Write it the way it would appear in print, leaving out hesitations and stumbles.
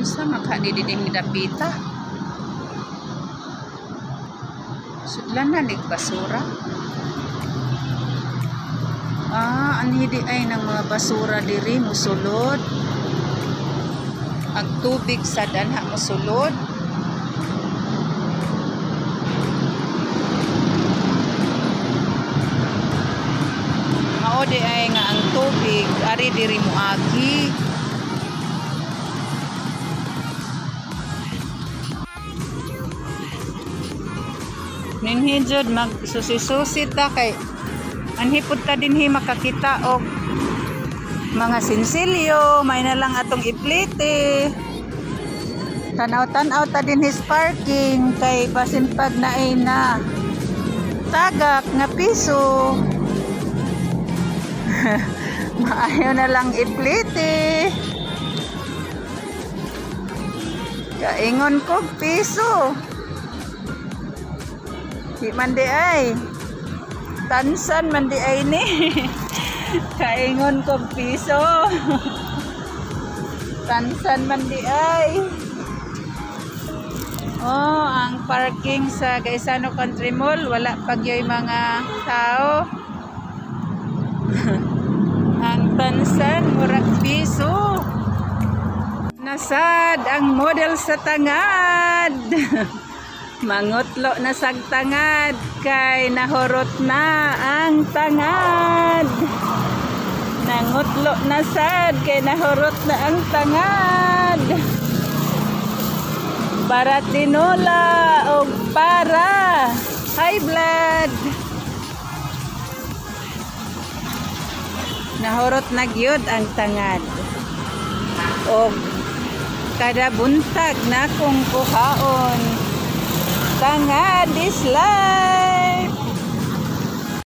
Unsa man ni dinhing dapita? Sudlan na nig basura. Ah, anhi diay ng mga basura diri mosulod. Ang tubig sa danha mosulod. Mao diay nga ang tubig ari diri moagi. Ninhi jud magsusi-susi ta kay anhi pud ta dinhi makakita og mga sinsilyo, may na lang atong iplite. Tanaw-tanaw ta dinhi sa parking kay basin pag naay na tagak nga piso. Maayo na lang iplite. Kaingon kog piso. Di man diay. Tansan man diay ni. Kaingon kog piso. Tansan man diay. Oh, ang parking sa Gaisano Country Mall, wala pa gyoy mga tao. Ang tansan murag piso. Nasad ang model sa tangad. Mangutlo na sag tangad kay nahurot na ang tangad. Nangutlo na sad kay nahurot na ang tangad. Para tinola og para high blood. Nahurot na gyud ang tangad. Og kada buntag na kong kuhaon. Tangad is life.